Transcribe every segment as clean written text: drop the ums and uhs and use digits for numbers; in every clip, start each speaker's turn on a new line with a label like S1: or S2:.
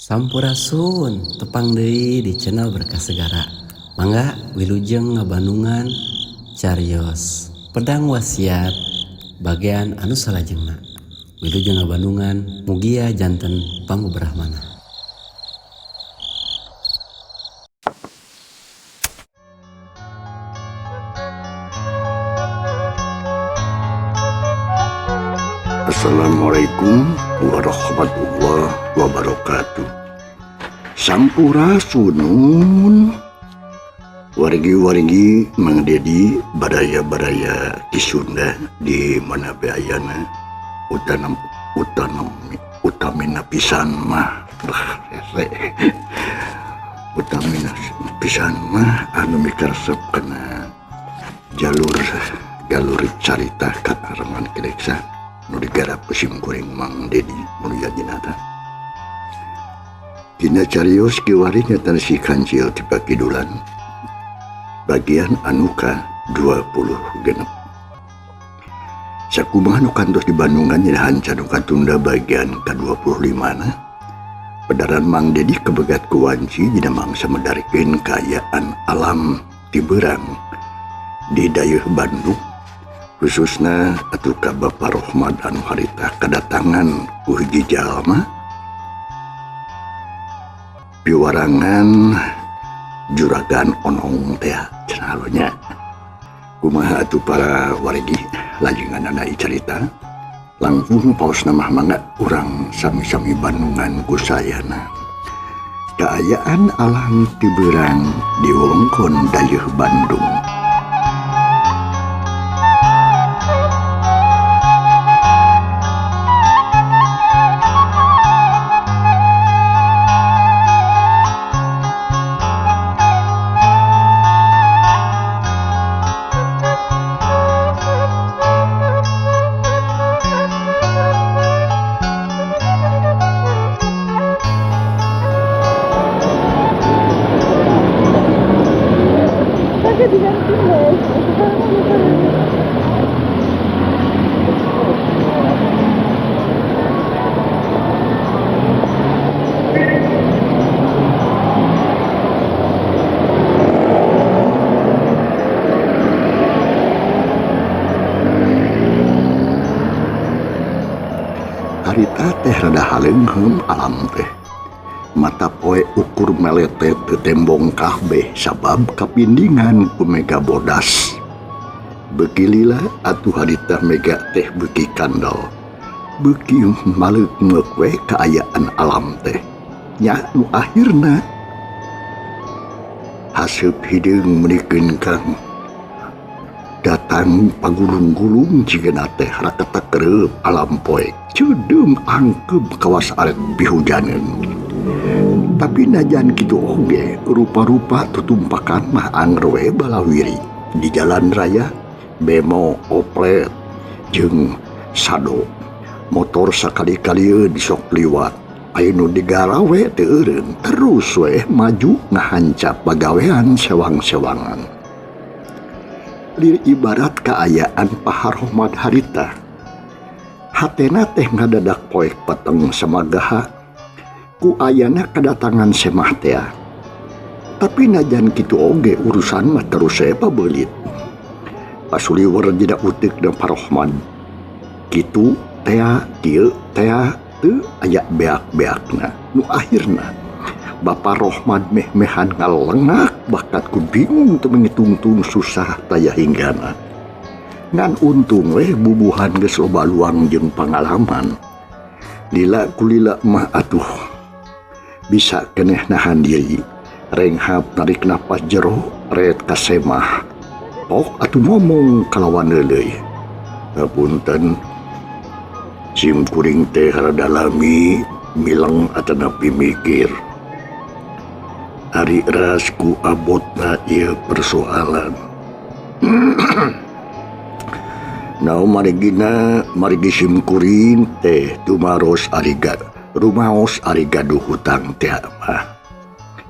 S1: Sampurasun, tepang deui di channel Berkah Segara. Mangga wilujeng ngabandungan carios Pedang Wasiat bagian anu salajengna. Wilujeng ngabandungan mugia janten pangubrahmana.
S2: Assalamualaikum warahmatullahi wabarakatuh. Sampurasunun wargi-wargi Mang Dedi baraya-baraya di Sunda di mana be ayana utanam utanam utamina pisan mah bah hese utamina pisan mah anu mikaresep kana jalur galur carita kaarengan Kileksa nu digarap ku sim kuring Mang Dedi Mulyadinata. Dina carios kiwari nyata si kancil ti pakidulan bagian anuka 26. Sakumaha nu kantos di Bandungan nya hanca nu katunda bagian ka-25 na. Pedaran Mang Dedi kebegat ku wanci dina mangsa medarkeun kaayaan alam ti beurang di dayeuh Bandung, khususna atuh ka Bapak Rohmad anu harita kadatangan ku hiji jalma piwarangan juragan onong teh cenah nya. Kumaha atuh para wargi lajenganana carita langkung paosna mah mangga urang sami-sami Bandungan ku sayana. Kaayaan alam ti beurang di wewengkon dayeuh Bandung. Harita teh rada haleungheum alam teh. Mata poe ukur melete teu tembong kabeh sabab kapindingan ku mega bodas. Beuki lila atuh harita mega teh beuki kandel. Beuki maleuk-meuk we kaayaan alam teh. Nya nu akhirna haseup hideung meunikeun kang datang pagulung-gulung jigana teh rakata kereup alam poe. Ceudem angkeb kawas arek bihujaneun. Tapi najan kitu oge rupa-rupa tutumpakan mah anger we balawiri di jalan raya bemo oplet jeung sado motor sakali-kalieun sok liwat aya nu digarawe teu eureun terus we maju ngahancap pagawean sewang-sewangan. Lir ibarat kaayaan Paharohmad harita hatena teh ngadadak poek peteng samagaha ku ayana kedatangan semah tea. Tapi najan kitu oge urusan mah terus saya pabelit. Pasuliwer dina uteuk na Parohman. Kitu tea kieu tea teu aya beak-beakna. Nu akhirna Bapak Rohmad meh-mehan ngalengak bakat ku bingung teu mengitungtung susah taya hinggana. Ngan untung weh bubuhan geus loba luang jeung pangalaman. Lila kulila mah atuh bisa keneh nahan diri, renghap narik napas jero ret kasemah. Pok atuh ngomong kalawan leuleui. Ngapunten sim kuring teh rada lami mileng atanapi mikir. Ari ras ku abotna ieu persoalan. Nao marigina marigi sim kuring teh tumaros ariga rumaos ari gaduh hutang teh mah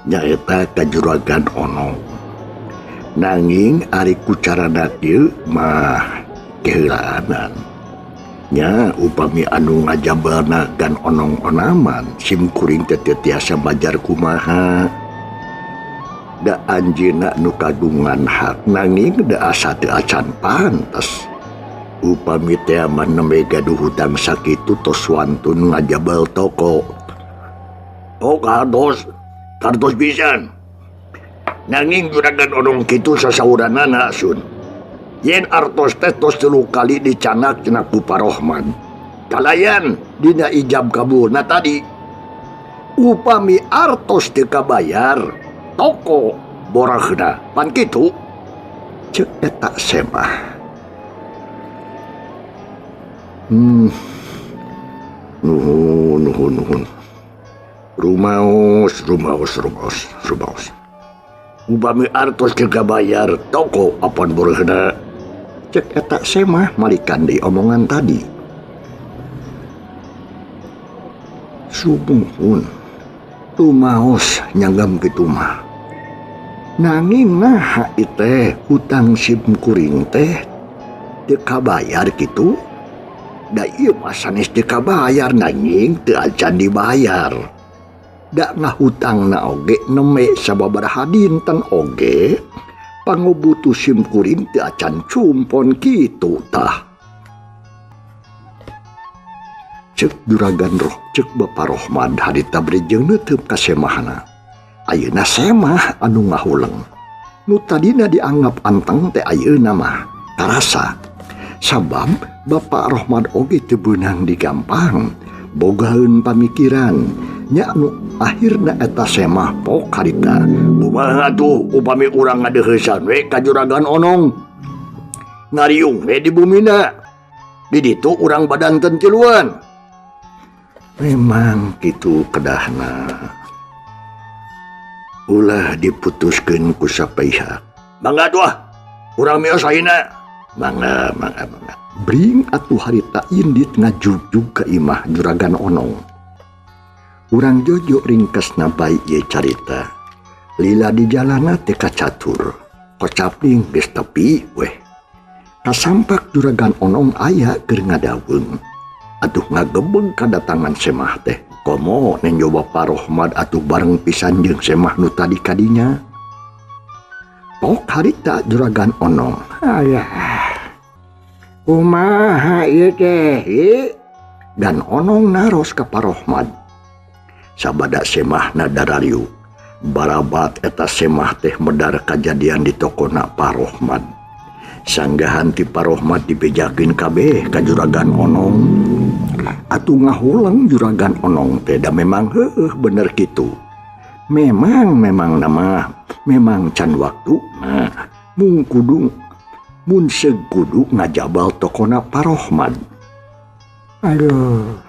S2: nyaeta ka juragan ono. Nanging ari ku carana kieu mah keheulaanan. Nya upami anu ngajabalna gan onong onaman sim kuring teh teu tiasa majar kumaha. Da anjeunna nu kagungan hak nanging da asa teu acan pantes. Upami teh mah nembe gaduh hutang sakitu tos wantun ngajabal toko. Oh kartos, kartos pisan. Nanging juragan onong kitu sasauranana sun. Yen artos teh tos 3 kali dicanak cenah ku Parohman. Kalayan dina ijab kabulna tadi. Upami artos teu kabayar, toko borahna pan kitu. Ceuk eta semah. Nuhun, nuhun, nuhun. Rumaos, rumaos, rumaos, rumaos. Upami artos teu kabayar, toko apan borahna. Cek eta semah malikan di omongan tadi. Sumuhun, rumaos nyanggam kitu mah. Nanging naha iteh hutang sim kuring teh teu kabayar kitu. Da ieu mah sanes teu kabayar nanging teu acan dibayar. Da ngahutangna oge neme sababaraha dinten oge pangobutuh sim kuring teu acan cumpon kitu tah. Ceuk juragan roh, ceuk Bapa Rohman harita bari jeung neuteub ka semahna. Ayeuna semah anu ngahuleng. Nu tadina dianggap anteng teh ayeuna mah karasa. Sabab Bapak Rohman oge teu beunang digampang, bogaeun pamikiran. Nya nu akhirna eta semah pok harita. Kumaha atuh upami urang ngadeuheusan we ka juragan onong. Ngariung we di bumina. Di ditu urang badanten tiluan. Memang kitu kedahna. Ulah diputuskeun ku sapihak. Mangga atuh ah, urang mios ayeuna. Mangga, mangga, mangga. Bring atuh harita indit ngajugjug ka imah juragan onong. Urang jojo ringkesna bae ieu carita. Lila di jalana teh kacatur. Kocapling geus tepi weh. Kasampak juragan onong aya keur ngadaweung. Atuh ngagebeg kadatangan semah teh. Komo nenjo Bapa Rohmad atuh bareng pisan jeung semah nu tadi kadinya. Pok harita juragan onong. Ayah. Kumaha ieu teh? Dan onong naros ka Parohmad. Sabada semahna darariu. Barabat eta semah teh medar kajadian di tokona Parohmad. Sanggahan ti Parohmad dibejakeun kabeh ka juragan onong. Atuh ngahuleng juragan onong teh da memang heueuh bener kitu. Memang, memang nama, memang can waktu. Nah, mung kudu, mun seug kudu ngajabal tokona Parohmad. Aduh.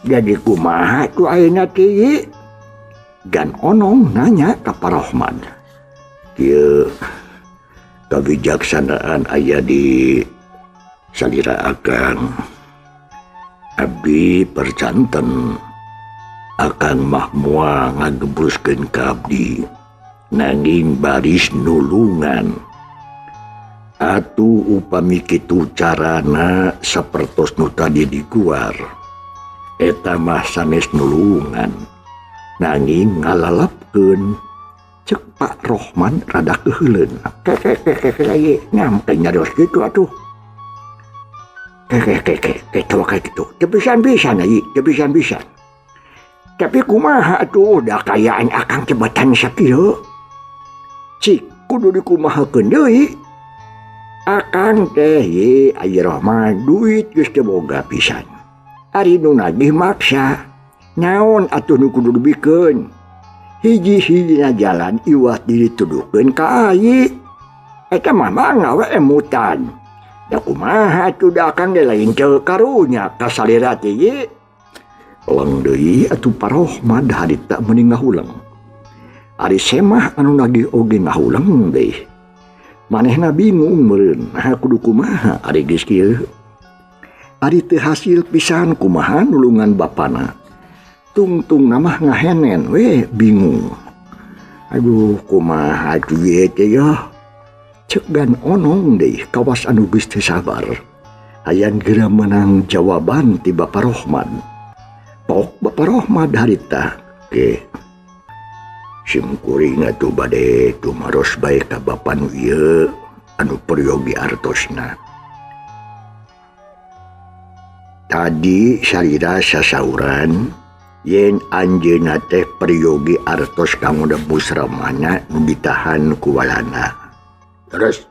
S2: Jadi kumaha tuh ayeuna teh ieu? Gan onong nanya ka Parohmad. Kieu kawijaksanaan aya di salira akang. Abdi percanten akang mah moal ngagebruskeun ka abdi nanging baris nulungan. Atuh upami kitu carana sapertos nu tadi diguar. Eta mah sanes nulungan nanging ngalalapkeun. Ceuk Pak Rohman rada keuheuleun. Kekekekeke nyampe nyarios kitu atuh. Kekekekeke coba kayak gitu. Teu pisan-pisan ieu, teu pisan-pisan. Tapi kumaha atuh da kayaan akang cebatan sakieu. Cik kudu dikumahakeun deui. Akang teh ye Ayi Rohman duit geus teu boga pisan. Ari nu nagih maksa. Naon atuh nu kudu dibikeun? Hiji-hijina jalan iwat dituduhkeun ka Ayi. Eta mah mangga we emutan. Da kumaha atuh da akang ge lain teu karunya ka salira teh ye. Leng deui atuh Parohmad harita meni ngahuleng. Ari semah anu nagih oge ngahuleng deui. Manehna bingung meureun, naha kudu kumaha ari geus kieu. Ari teu hasil pisan kumaha nulungan bapana. Tungtung mah ngahenen we bingung. Aduh kumaha atuh ieu teh yeuh. Ceuk gan onong deui kawas anu geus teu sabar. Hayang geura menang jawaban ti Bapak Rohmad. Pok Bapak Rohmad harita ke sim kuring atuh bade tumaros bae ka bapa nu ieu anu peryogi artosna. Tadi salira sasauran yen anjeunna teh peryogi artos kanggo nebus ramana nu ditahan ku Walanda. Terus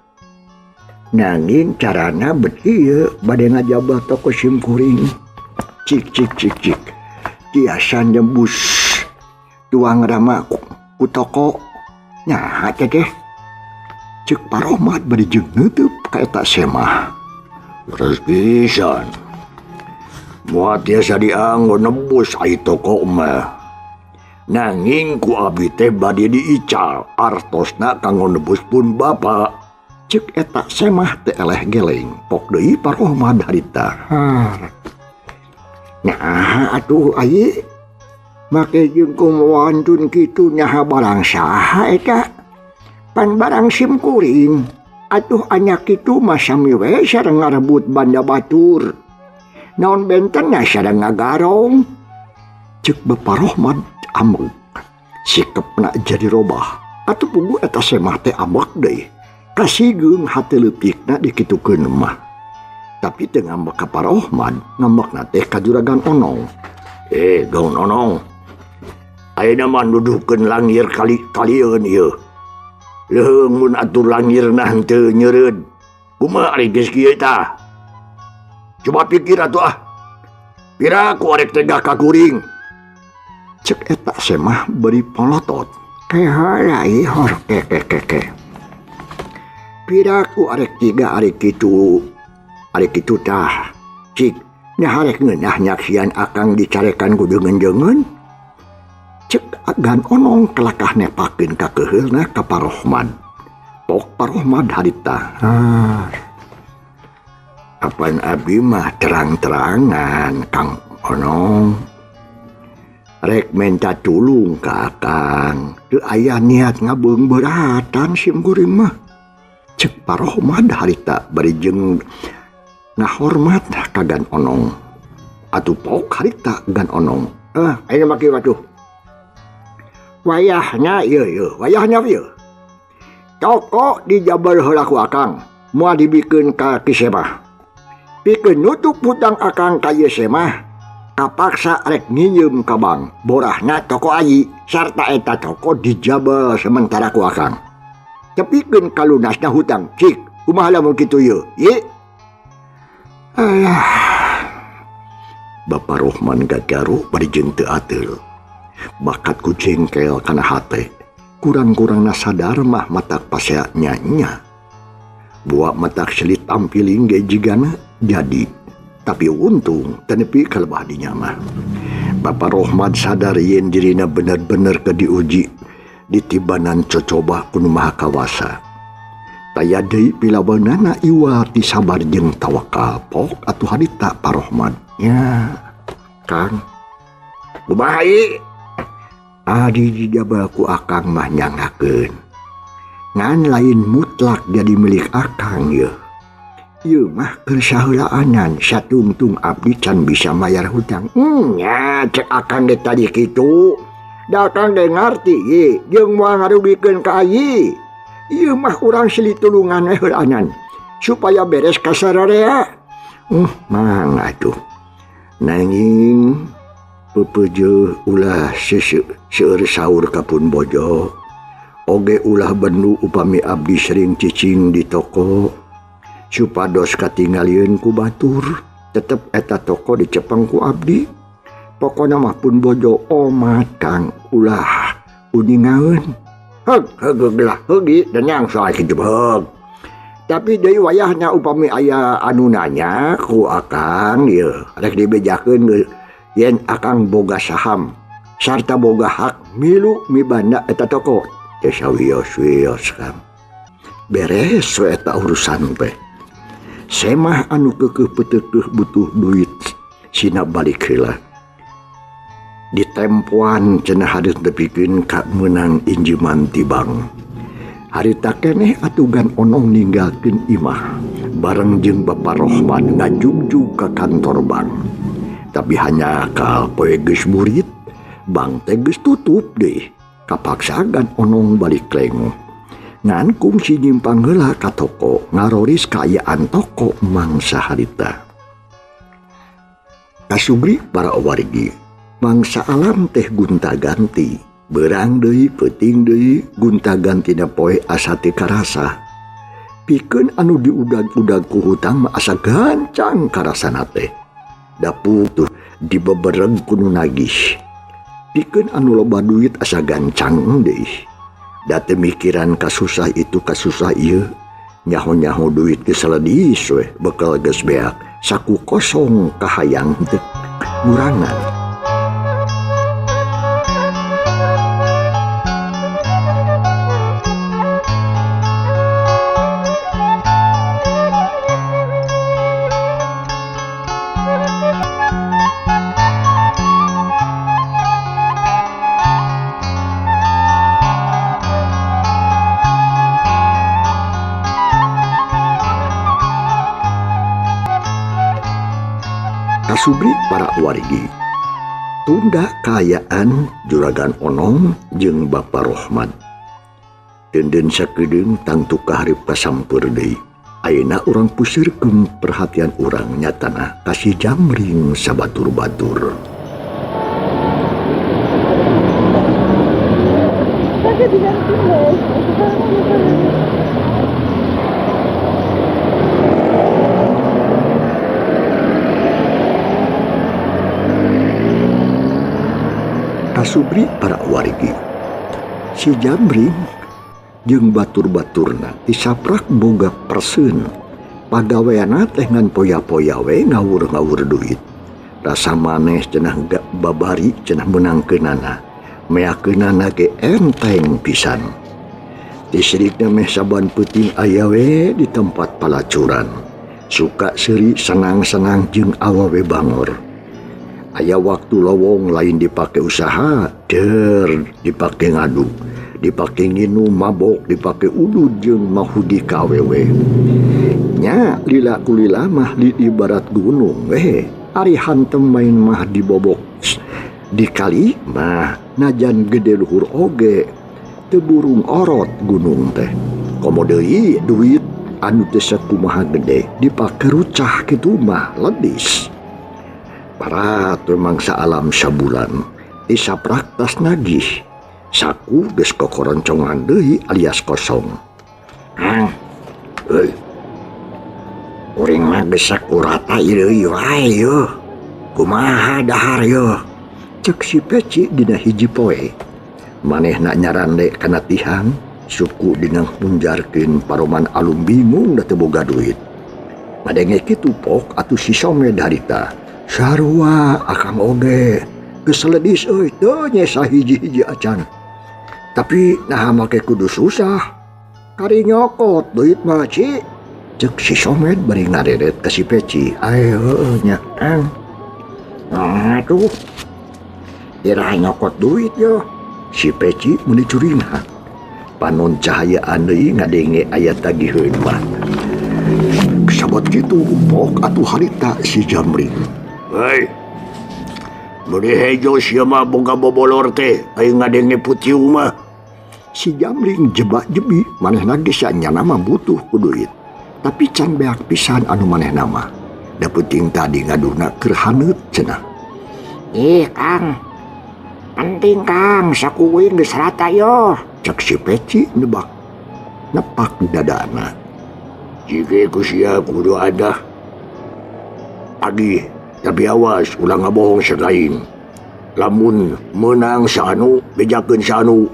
S2: nanging carana bet ieu bade ngajabah toko sim kuring. Cik cik cik cik. Tiasa nebus tuang rama ku toko nyaha teh teh. Ceuk Pak Rohmad bari jeung neuteub ka eta semah. Terus pisan. Moal tiasa dianggo nebus ai toko mah. Nanging ku abdi teh bade diical artosna kanggo nebus pun bapa. Ceuk eta semah teh eleh geleng. Pok deui Pak Rohmad harita. Nah atuh ai make jeung kumawantun kitu nyaha barang saha eta? Pan barang sim kuring. Atuh anyak kitu mah sami we sareng ngarebut banda batur. Naon bentenna sareng ngagarong? Ceuk Bapak Rohmad ambek. Sikepna jadi robah. Atuh puguh eta semah teh ambek deui. Kasigeung hate leutikna dikitukeun mah. Tapi teu ngambek ka Pak Rohmad, ngambekna teh ka Juragan Onong. Gaun Onong. Ayeuna mah nuduhkeun langir kali kalieun ieu. Leuheung mun atur langirna henteu nyeureud. Kumaha ari geus kieu tah? Coba pikir atuh ah. Pira ku arek tega ka kuring? Ceuk eta semah bari polotot. Keheula ieu hor ke ke ke ke. Pira ku arek tiga ari kitu. Ari kitu tah. Cik, nya harek ngeunah nyaksian akang dicarekan ku deungeun-deungeun. Ceuk Gan Onong kelakah nepakeun ka keuheulna ka Pak Rohmad. Pok Pak Rohmad harita. Apan abdi mah terang-terangan Kang Onong. Rek menta tulung ka akang. Teu aya niat ngabeungbeuratan sim kuring mah. Ceuk Pak Rohmad harita bari jeung ngahormat ka Gan Onong. Atuh pok harita Gan Onong. Ayeuna mah kieu atuh. Wayahna ieu ieu, wayahna ieu. Toko dijabel heula ku akang, moal dibikeun ka Ki Semah. Pikeun nutup hutang akang ka ieu Semah, kapaksa rek nginjeum ka bank. Borahna toko ayi sarta eta toko dijabel sementara ku akang. Tepikeun ka lunasna hutang, cik, kumaha lamun kitu ieu? Ye. Alah. Bapak Rohman gagaruh bari jeung teu ateul. Bakat ku jengkel kana hate. Kurang-kurangna sadar mah matak pasea nya-nya. Buak matak selit tampiling ge jigana jadi. Tapi untung teu nepi ka lebah dinya mah. Bapak Rohmad sadar yen dirina bener-bener ke diuji ditibanan cocoba ku nu maha kawasa. Taya deui pilawanana iwal ti sabar jeung tawakal pok atuh harita Pak Rohmad. Nya, Kang. Kumaha ieu? Adi dijabel ku akang mah nyangakeun. Ngan lain mutlak jadi milik akang yeuh. Ieu mah keur saheulaanan satungtung abdi can bisa mayar hutang. Nya cek akang ge tadi kitu. Da akang ge ngarti ye jeung moal ngarugikeun ka ayi. Ieu mah urang silih tulungan we heulaanan supaya beres ka sararea. Mangga atuh. Nanging pepeje ulah seueur saur ka pun bojo. Oge ulah bendu upami abdi sering cicing di toko supados katingalieun ku batur. Tetep eta toko dicepeng ku abdi. Pokona mah pun bojo omat Kang ulah uningaeun. Heug heug lah heugi denyang soal kitu heug. Tapi deui wayahna upami aya anu nanya ku akang ieu rek dibejakeun yen akang boga saham sarta boga hak milu mibanda eta toko. Teu sawios-wios Kang. Beres we eta urusan teh. Semah anu keukeuh peuteukeuh butuh duit sina balik heula. Ditempoan cenah hareup nepikeun ka meunang injeman ti bank. Harita keneh atuh Gan Onong ninggalkeun imah. Bareng jeung Bapak Rohman ngajugjug ka kantor bank. Tapi hanya akal poe geus burit, bank teh geus tutup deui. Kapaksagan Onong balik lengo. Ngan kungsi nyimpang heula ka toko, ngaroris kaayaan toko mangsa harita. Kasubri para wargi, mangsa alam teh gonta-ganti, berang deui peuting deui gonta-gantina poe asa teu karasa. Pikeun anu diudag-udag ku hutang mah asa gancang karasana teh. Da putuh dibebereg ku nu nagih. Pikeun anu loba duit asa gancang deui. Da teu mikiran kasusah itu kasusah ieu, nyaho-nyaho duit geus saledis we bekel geus beak, saku kosong kahayang teu ngurangan. Kasubri para wargi, tunda kaayaan Juragan Onong jeung Bapak Rohman. Denden sakedeung tangtu kaharep kasampeur deui. Ayeuna urang pusirkeun perhatian urang nyatana ka si Jamring sabatur-batur. Kasubri para wargi, si Jamring jeung batur-baturna tisaprak boga perseun. Pagaweanna teh ngan poya-poya we ngawur-ngawur duit. Rasa maneh cenah babari cenah meunangkeunana. Meakeunana ge enteng pisan. Tisrikna meh saban peuting aya we di tempat palacuran. Suka seuri senang-senang jeung awewe bangor. Aya waktu lowong lain dipake usaha, der dipake ngadu, dipake nginum mabok, dipake udud jeung mahudi ka awewe. Nya lila kulila mah di ibarat gunung we, ari hantem main mah dibobok. Dikali mah najan gede luhur oge, teu burung orot gunung teh. Komo deui duit anu teu sakumaha gede dipake rucah kitu mah ledis. Para mangsa alam sabulan tisaprak tas nagih saku geus kokoroncongan deui alias kosong. Hang, euy. Kuring mah geus sakurata deui wae yeuh. Kumaha dahar yeuh? Ceuk si Peci dina hiji poe. Manehna nyarande kana tihang, suku dina munjarkeun paroman alum bingung da teu boga duit. Madenge kitu pok atuh si Somed harita. Sarua akang oge geus ledis euy teu nyesa hiji-hiji acan. Tapi naha make kudu susah. Kari nyokot duit mah ci. Ceuk si Somed bari ngareret ka si Peci. Ae heueuh nya Kang. Aduh. Iraha nyokot duit yo. Si Peci meuni curinga. Panon cahayaan deui ngadenge aya tagiheun mah. Sabot kitu pok atuh harita si Jamring.
S3: Hei, meuni hejo sia mah boga bobolor teh, aing ngadenge putiu mah.
S2: Si Jamring jebak-jebi, manehna ge sanyana mah butuh ku duit. Tapi can beak pisan anu manehna mah. Da penting tadi ngaduna keur haneut cenah.
S3: Ih, Kang. Penting Kang, saku uing geus rata yo.
S2: Cek si Peci nebak. Nepak dadana.
S3: Jike ku sia kudu ada. Pagi, tapi awas ulah ngabohong sagaing. Lamun menang saanu, bejakeun saanu.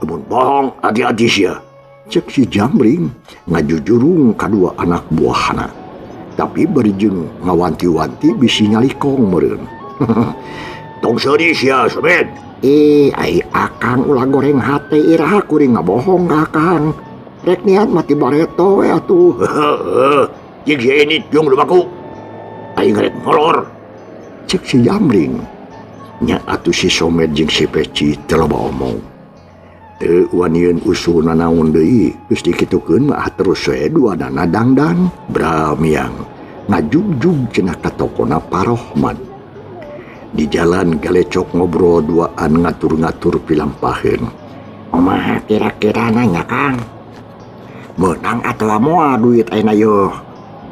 S3: Lamun bohong, hati-hati sia.
S2: Cek si Jamring ngajujurung kadua anak buahna. Tapi bari jeung ngawanti-wanti bisi nyalikong meureun.
S3: Tong seuri sia, Somed.
S2: Ai akang ulah goreng hate iraha kuring ngabohong ka akang. Rek niat mati bareto we atuh.
S3: Heeh. Jeung si ini jeung lumaku. Aing rek molor.
S2: Cek si Jamring. Nya atuh si Somed jeung si Peci teu loba omong. Teu wanian usul nanaon deui, geus dikitukeun mah terus we duanana dangdan bramiang ngajugjug cenah ka tokona Parohman. Di jalan galecok ngobrol duaan ngatur-ngatur pilampaheun.
S3: Kumaha kira-kira nanya Kang? Meunang atawa moal duit ayeuna yeuh?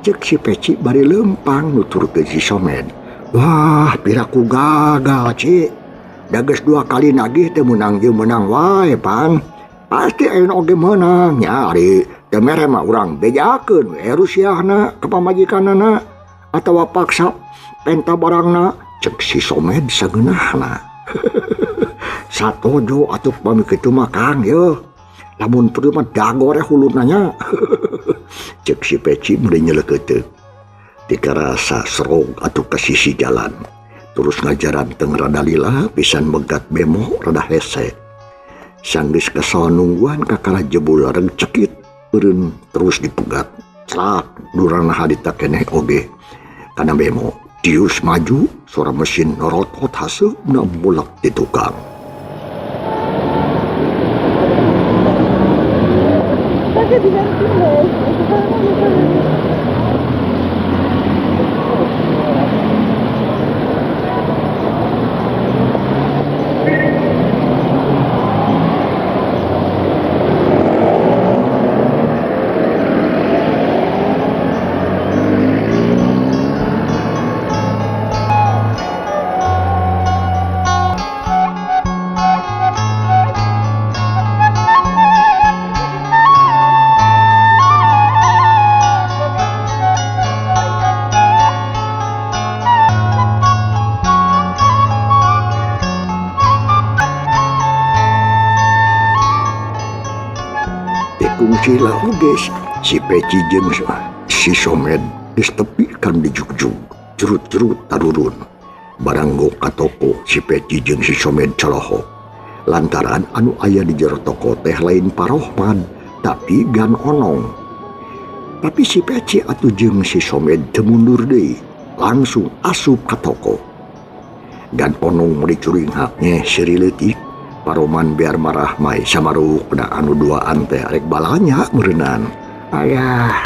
S2: Cek si Peci bari leumpang nuturkeun si Somed. Wah, piraku gagal, Ci. Da geus 2 kali nagih teu meunang jeung meunang wae, Pan. Pasti ayeuna oge meunang nya ari teu mere mah urang bejakeun we rusiahna ka pamajikanana atawa paksa penta barangna, cek si Somed sageunahna. Satojo atuh pami kitu mah Kang yeuh. Lamun perlu mah dagore huluna nya. Cek si Peci meuli nyelekeuteuk. Dikarasa serog atuh ka sisi jalan. Terus ngajaran teng rada lila pisan megat bemo rada hese. Sanggeus kesal nungguan kakara jebul reg cekit eureun terus dipegat. Clak durana harita keneh oge. Kana bemo tius maju suara mesin norotot haseupna mulak di tukang. Kungsi lah oge si Peci jeung si Somed geus tepi kan dijugjug jerut-jerut tarurun. Barang go ka toko si Peci jeung si Somed colohok lantaran anu aya di jero toko teh lain Parohman tapi Gan Onong. Tapi si Peci atuh jeung si Somed teu mundur deui, langsung asup ka toko. Gan Onong meuli curinghak nyeh seuri leutik. Paroman biar marah mai samaruk da anu duaan teh arek balanya meureunaan.
S3: Ayah,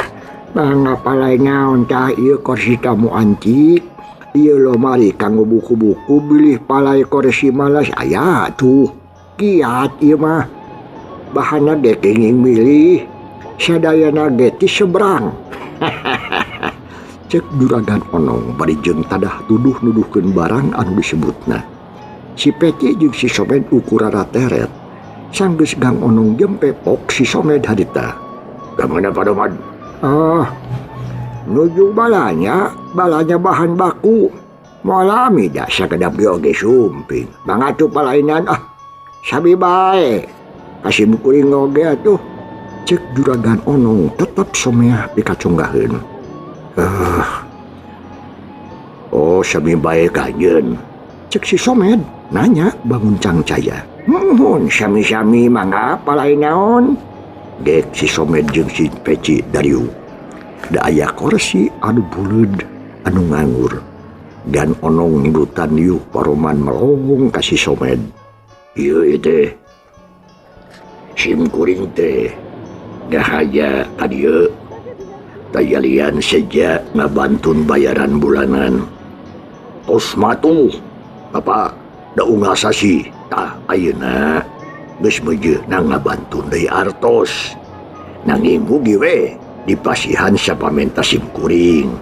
S3: bangga palai naon tah ieu kursi tamu antik. Ieu lomari kanggo buku-buku bilih palai kursi malas aya tuh. Kiat ieu mah. Bahanna ge kenging milih. Sadayana ge ti seberang.
S2: Cek juragan Onong bari jeung tadah tuduh-nuduhkeun barang anu disebutna. Si Peci jeung si Somed ukurara teret. Sanggeus Gang Onong jempe pok si Somed harita.
S3: Gamana Paroman? Ah, nuju balanya, balanya bahan baku. Moal ami da sakedap ge oge sumping. Mangatuh palainan ah. Sabi bae. Kasih kuring oge atuh.
S2: Cek juragan Onong tetep someah pikacunggaheun. Oh, sabi bae kanyeun. Cek si Somed nanya bangun cangcaya.
S3: Muhun sami-sami mangga palai naon?
S2: Gek si Somed jeung si Peci dariu. Da aya kursi anu buleud anu nganggur. Dan Onong nurutan yeuh Paroman melong ka si Somed.
S3: Ieu ieu teh. Sim kuring teh gahaja ka dieu.
S2: Tayalian seja ngabantun bayaran bulanan. Tos matuh, Bapak, da unggal sasi. Tah ayeuna geus meujeuhna ngabantun deui artos. Nanging mugi we dipasihan sapamenta sim kuring.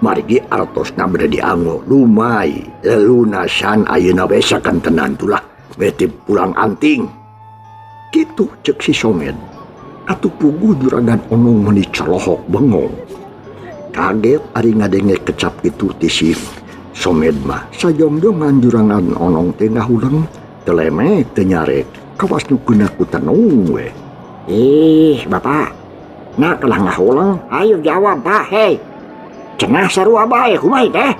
S2: Margi artosna bade dianggo lumai lelunasan ayeuna we sakantenan tulah bete pulang anting. Kitu cek si Somed. Atuh puguh juragan Onong meuni colohok bengong. Kaget ari ngadenge kecap kitu ti si Somed mah sajongjongan juragan Onong teh ngahuleng teu lemek teu nyarek kawas nu keuna ku tenung we.
S3: Ih, Bapak. Nah kalah ngahuleng, ayo jawab, Pak. Hei. Cenah sarua bae kumaha teh?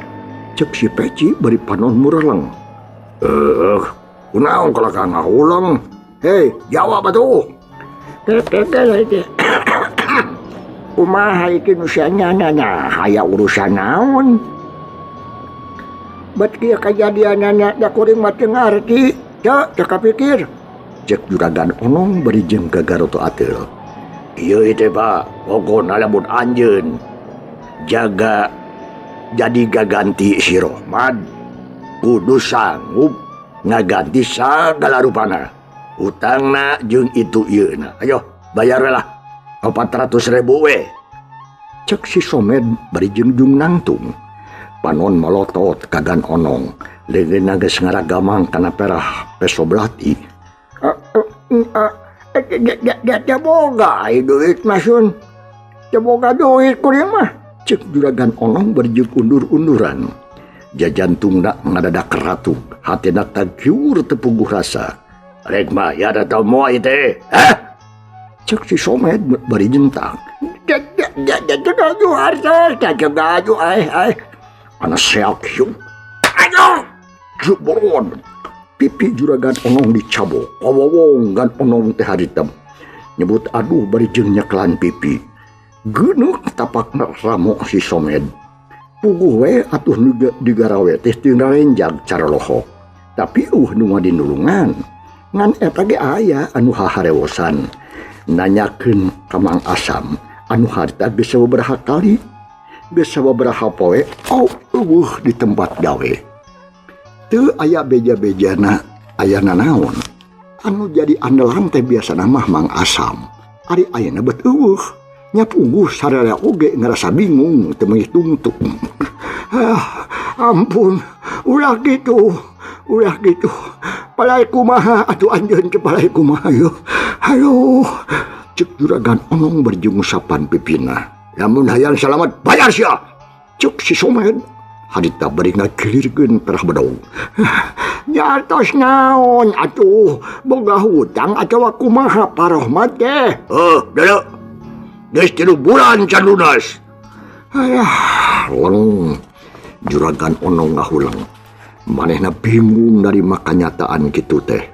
S2: Cek si Peci bari panon mureleng. Kunaon kalah ka ngahuleng? Hei, jawab atuh.
S3: Kumaha iki nu nya haya urusan naon? Bet kieu kajadianana da kuring mah teu ngarti, teu teu kapikir.
S2: Cek juragan onong bari jeung gagaroto ateul. Ieu teh Pak, pokona lamun anjeun jaga jadi gaganti si Rohmad kudu sanggup ngaganti sagala rupana. Utangna jeung itu ieuna. Ayo bayar we lah 400.000 we. Cek si Somed bari jeung jung nangtung. Panon malotot kagan onong. Leungeunna geus ngaragamang kana perah peso belati.
S3: Teu boga duit mah sun. Teu boga duit kuring mah.
S2: Cek juragan onong bari jeung undur-unduran. Jajantungna ngadadak ratuk, hatena tagiur teu puguh rasa. Rek mayar atau moal ieu teh? Hah? Cek si Somed bari jentang.
S3: Teu gajuh hartos, teu gajuh ai ai.
S2: Ana seak hiup. Aduh! Jeboron. Pipi juragan onong dicabok. Kawawong gan onong teh haritem. Nyebut aduh bari jeung nyekelan pipi. Geuneuk tapakna ramok si Somed. Puguh we atuh nu digarawe teh teu narenjag cara lohok. Tapi nu ngadinulungan. Ngan eta ge aya anu haharewosan. Nanyakeun ka Mang Asam anu harita geus sababaraha kali. Geus sababaraha poe eueuh di tempat gawe. Teu aya beja-bejana aya nanaon. Anu jadi andalan teh biasana mah Mang Asam. Ari ayeuna bet eueuh. Nya puguh sararea oge ngerasa bingung teu mengitungtung.
S3: Ah, ampun, ulah gitu. Ulah gitu. Palai kumaha atuh anjeun teh palai kumaha yeuh. Aduh,
S2: cek juragan onong berjung sapan pipina. Lamun hayang salamat bayar sia. Cek si Somed. Harita bari ngagilirkeun perah bedog.
S3: Nyatos naon atuh, boga hutang atawa kumaha Pak Rohmad teh?
S2: Heuh, deuleu. Geus 3 bulan can lunas. Ayah, leng. Juragan onong ngahuleng. Manehna bingung narima kanyataan kitu teh.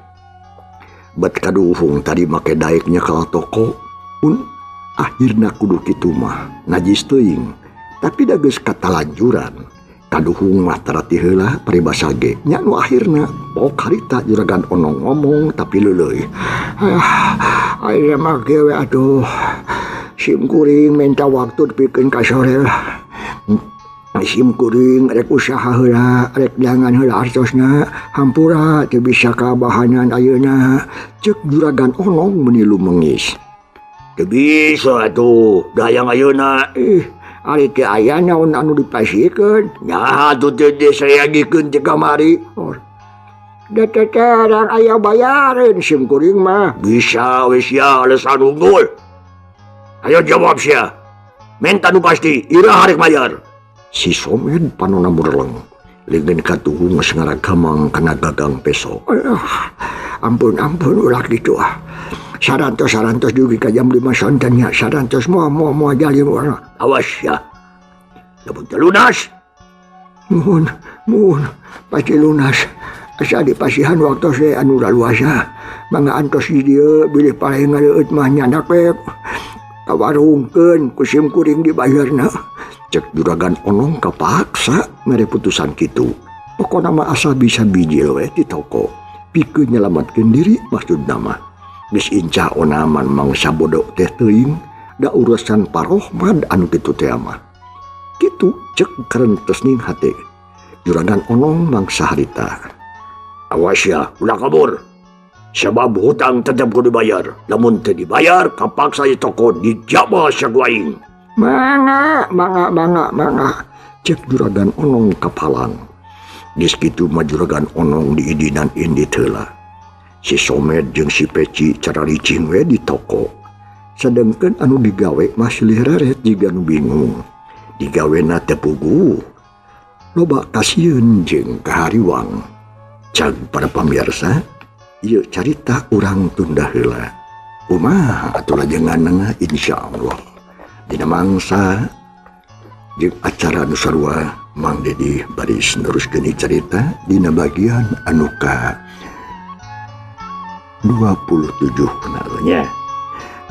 S2: Bet kaduhung tadi make daek nyekal toko pun akhirna kudu kitu mah najis teuing. Tapi da geus katalanjuran. Kaduhung mah tarati heula paribasa ge. Nya nu akhirna pok harita juragan onong ngomong tapi leuleuy.
S3: Ayah, aya mah kieu we atuh. Sim kuring minta waktu dipikeun ka sore lah. Sim kuring rek usaha heula, rek jangan heula artosna, hampura teu bisa kabahanan ayeuna.
S2: Cek juragan onong meuni lumengis. Teu bisa atuh, dayang ayeuna.
S3: Ih, ari teu aya naon anu dipasikeun.
S2: Nyaha atuh teu disayagikeun ti kamari.
S3: Oh. Da teh terang aya bayareun sim kuring mah.
S2: Bisa we sia alasan unggul. Ayo jawab sia. Menta nu pasti, iraha rek bayar. Si Somed panona mureleng. Leungeun katuhung geus ngaragamang kana gagang peso.
S3: Aduh, ampun ampun ulah kitu ah. Sarantos sarantos dugi ka jam 5 sonten nya. Sarantos moal moal moal jadi moal.
S2: Awas ya. Lamun teu lunas.
S3: Muhun muhun pasti lunas. Asa dipasihan waktos we anu laluasa. Mangga antos di dieu bilih palai ngaleueut mah nyandak we. Kawarungkeun ku sim kuring dibayarna.
S2: Cek juragan onong kapaksa mere putusan kitu. Pokona mah asa bisa bijil we di toko. Pikeun nyelamatkeun diri maksudna mah. Geus incah onaman mangsa bodoh teh teuing da urusan Parohmad anu kitu teh mah. Kitu cek karentesning hate. Juragan onong mangsa harita. Awas ya, ulah kabur. Sebab hutang tetep kudu dibayar. Lamun teu dibayar, kapaksa di toko dijabah saguaing.
S3: Mangga, mangga, mangga, mangga.
S2: Cek juragan onong kapalang. Geus kitu mah juragan onong diidinan indit heula. Si Somed jeung si Peci cara licin we di toko. Sedengkeun anu digawe mah silih reret jiga nu bingung. Digawena teu puguh. Loba kasieun jeung kahariwang. Cag para pamirsa, ieu carita urang tunda heula. Kumaha atuh lajenganna insyaallah. Dina mangsa jeung acara nu sarua Mang Dedi baris neruskeun carita dina bagian anu ka 27 nya.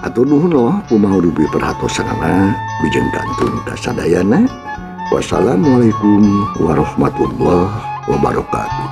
S2: Atur nuhun loh kumaha dupi perhatosanana bijeng kantun kasadayana. Wassalamualaikum warahmatullahi wabarakatuh.